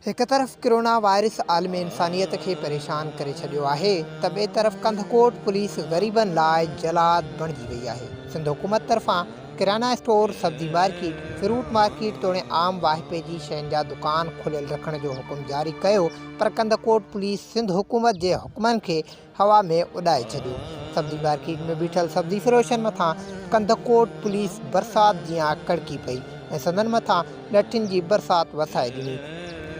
هڪ طرف corona virus عالم انسانيت کي پريشان ڪري ڇڏيو آهي ته ٻئي طرف ڪنڌڪوٽ پوليس غريبن لاء جلاد بڻجي وئي آهي. سنڌ حڪومت طرفان ڪريانا اسٽور، سبزي مارڪيٽ، فروٽ مارڪيٽ توڙي عام واهپي جي شين جا دڪان کليل رکڻ جو حڪم جاري ڪيو پر ڪنڌڪوٽ پوليس سنڌ حڪومت جي حڪمن کي هوا ۾ اڏائي ڇڏيو. سبزي مارڪيٽ ۾ بيٺل سبزي فروشن مٿان ڪنڌڪوٽ پوليس برسات جيان ڪڙڪي پئي ۽ سندن مٿان لٺين جي برسات وسائي ڏني.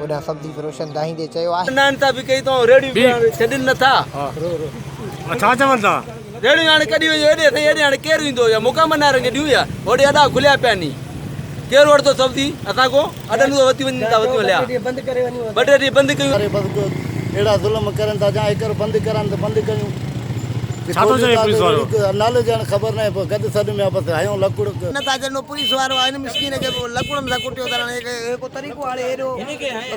هوڏانهن سبزي فروشن دانهيندي چيو آهي. ناانصافي ڪئي اٿئون ريڙهيون به هاڻي ڇڏين نٿا. ڇا چون ٿا؟ ريڙهيون هاڻي ڪڍي ويون هيڏي سائين هيڏي هاڻي ڪير ايندو يا مقام نارنگ ڏيون يا هوڏي اڏا کليا پيا ني ڪير وٺندو سبزي اسان کان اڏن کان وتي وڃن ٿا وتيون هليا ٻه ٽي ڏينهن بند ڪيون. ڪري بس اهڙا ظلم ڪرن ٿا جا هيڪر بند ڪرن ته بند ڪيون. ڇا ٿو چوي پوليس وارو؟ نالي جي هاڻي خبر ناهي پر گڏ سڏ ۾ آ بس هنيو لڪڙ. نه ٿا چون پوليس وارو آ هن مسڪين کي لڪڙن سان ڪٽيو اٿن هاڻي هي ڪو طريقو هاڻي هيڏو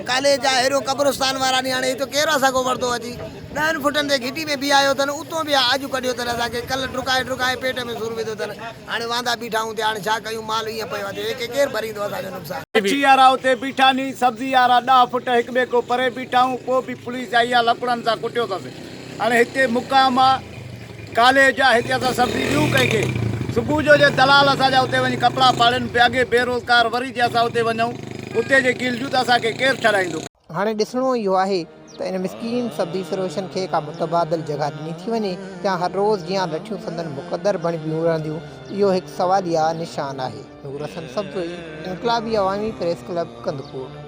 ڪاليج آ هيڏو قبرستان وارا ني هاڻي هتو ڪير اسان کان وٺندو اچي ڏهن فٽن تي گهٽي ۾ بيهايو اٿن اتو به اڄ ڪڍيو اٿن اسان کي ڪلهه ڊڪائي ڊڪائي پيٽ ۾ سور وڌو اٿن هاڻي واندا بيٺا آهيون اتي هاڻي ڇا ڪيون مال ائين پيو آهي هي ڪير ڀريندو اسان جو نقصان. مڇي وارا اتي بيٺا ني سبزي وارا ڏهه فٽ هڪ ٻئي کان پري بيٺا آهيون پوء به پوليس آئي آ لڪڙن سان ڪٽيو اٿس هاڻي هتي مقام آ ڪاليج آ هتي اسان سبزي ڏيون ڪنهن کي صبح جو جي دلال اسان جا اتي وڃي ڪپڙا ڦاڙين پيا اڳي بيروزگار وري جي اسان اتي وڃون اتي جي گيلجون ته اسان کي ڪير ڇڏائيندو. هاڻي ڏسڻو اهو آهي ته ان مسڪين سبزي فروشن کي ڪا متبادل جڳهه ڏني ٿي وڃي يا هر روز جيان لٺيون سندن مقدر بڻبيون رهنديون اهو هڪ سواليه نشان آهي. نور حسن سبزوئي، انقلابي عوامي پريس ڪلب، ڪنڌڪوٽ.